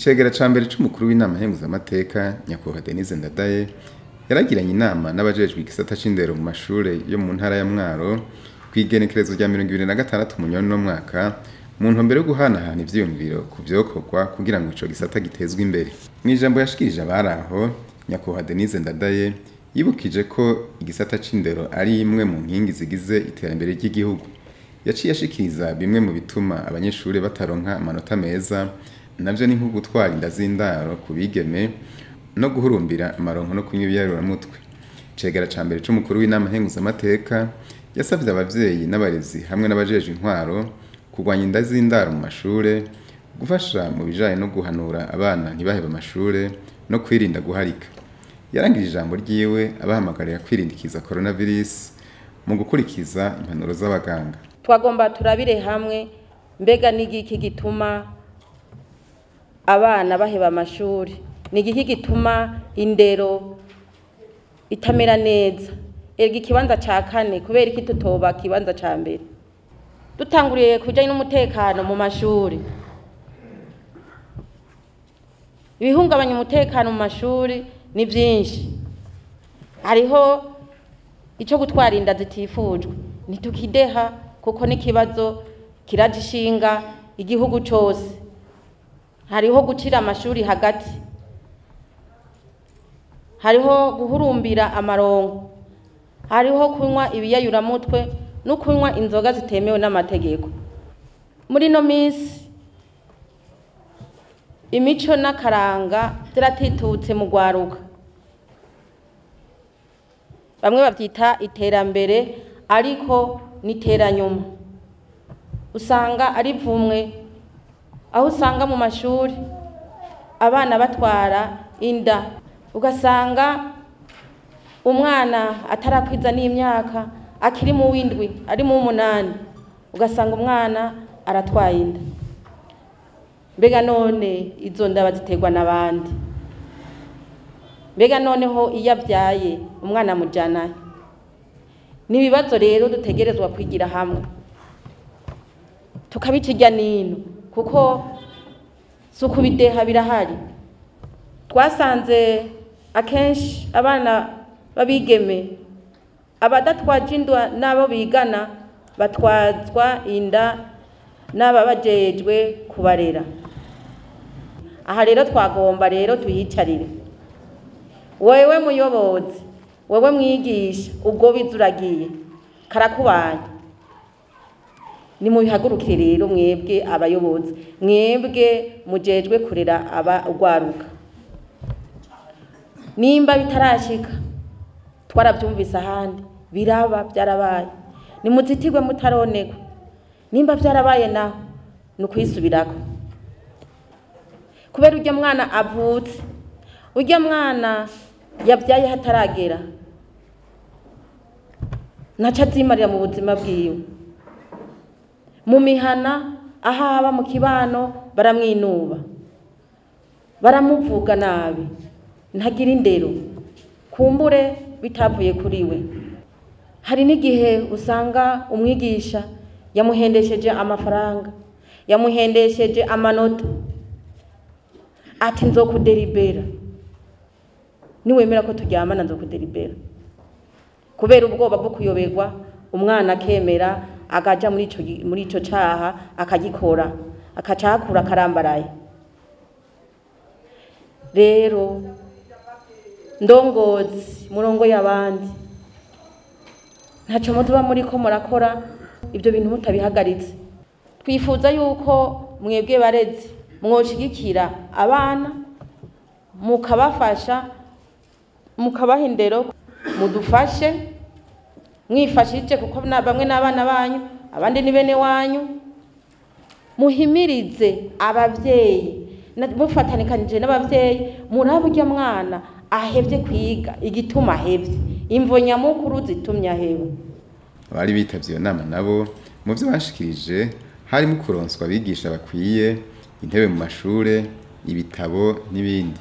Icegera ca mbere c'umukuru w'inama nkenguzamateka, Nyakubahwa Denise Ndadaye, yaragiranye inama n'abajejwe igisata c'indero mu mashure yo mu ntara ya Mwaro kw'igenekerezo rya 26 Munyoni no mwaka, mu ntumbero yo guhanahana ivyiyumviro ku vyokorwa kugira ngo ico gisata gitezwe imbere. Mw'ijambo yashikirije abari aho, Nyakubahwa Denise Ndadaye yibukije ko igisata c'indero ari imwe mu nkingi zigize iterambere ry'igihugu. Yaciye ashikiriza bimwe mu bituma abanyeshure bataronka amanota meza, navyo ni nko gutwara inda z'indaro ku bigeme no guhurumbira amaronko no kunywa ibiyaruramutwe. Icegera ca mbere c'umukuru w'inama nkenguzamateka yasavye abavyeyi n'abarezi hamwe n'abajejwe intwaro kurwanya inda z'indaro mu mashure, gufasha mu bijanye no guhanura abana ntibahebe amashure no kwirinda guharika. Yarangije ijambo ryiwe abahamagarira kwirindikiza coronavirus mu gukurikiza impanuro z'abaganga. Twagomba turabire hamwe mbega n'igiki gituma abana baheba amashuri, n'igiki gituma indero itamera neza. Erega ikibanza ca kane kubera iki tutoba ikibanza ca mbere? Dutanguriye kubijanye n'umutekano mu mashuri. Ibihungabanya umutekano mu mashuri ni vyinshi. Hariho ico gutwara inda zitifujwe, ntitukideha kuko n'ikibazo kiragishinga igihugu cose. Hariho gucira amashuri hagati, hariho guhurumbira amaronko, hariho kunywa ibiyayuramutwe no kunywa inzoga zitemewe n'amategeko. Muri no minsi imico n'akaranga ziratitutse mu rwaruka. Bamwe bavyita iterambere ariko n'iteranyuma. Usanga ari vumwe aho usanga mu mashuri abana batwara inda, ugasanga umwana atarakwiza n'imyaka akiri mu w'indwi ari mu 8, ugasanga umwana aratwaye inda. Mbega none izo nda baziterwa n'abandi? Mbega noneho iyo abyaye umwana amujyana? Ni ibibazo rero dutegerezwa kwigira hamwe tukabica irya nino, kuko si ukubideha birahari. Twasanze akenshi abana b'abigeme abadatwaje inda n'abo bigana batwazwa inda n'ababajejwe kubarera. Aha rero twagomba rero tuyicarire. Wewe muyobozi, wewe mwigisha, ubwo bizuragiye karakubanye. Nimubihagurukire rero mwebwe abayobozi, mwebwe mujejwe kurera aba ugwaruka. Nimba bitarashika twaravyumvise ahandi biraba byarabaye, nimuzitirwe mutaronekwa. Nimba vyarabaye naho nukwisubirako, kubera urya mwana avutse, urya mwana yabyaye hataragera, ntaco azimarira mu buzima bwiwe. Mu mihana ahaba mu kibano baramwinuba, baramuvuga nabi, ntagira indero, kumbure bitavuye kuri we. Hari n'igihe usanga umwigisha yamuhendesheje amafaranga, yamuhendesheje amanota, ati nzokuderibera, niwemera ko turyamana nzokuderibera. Kubera ubwoba bwo kuyoberwa, umwana akemera akaja muri ico caha akagikora, akacakura akarambaraye. Rero ndongozi murongo y'abandi, ntaco muzoba muriko murakora ibyo bintu mutabihagaritse. Twifuza yuko mwebwe barezi mwoshigikira abana, mukabafasha, mukabaha indero, mudufashe mwifashije, kuko bamwe n'abana banyu, abandi ni bene wanyu. Muhimirize abavyeyi, mufatanikanije n'abavyeyi, murabe urya mwana ahevye kwiga igituma ahevye, imvo nyamukuru zitumye aheba. Abari bitavye iyo nama nabo mu vyo bashikirije harimo kuronswa abigisha bakwiye, intebe mu mashure, ibitabo n'ibindi.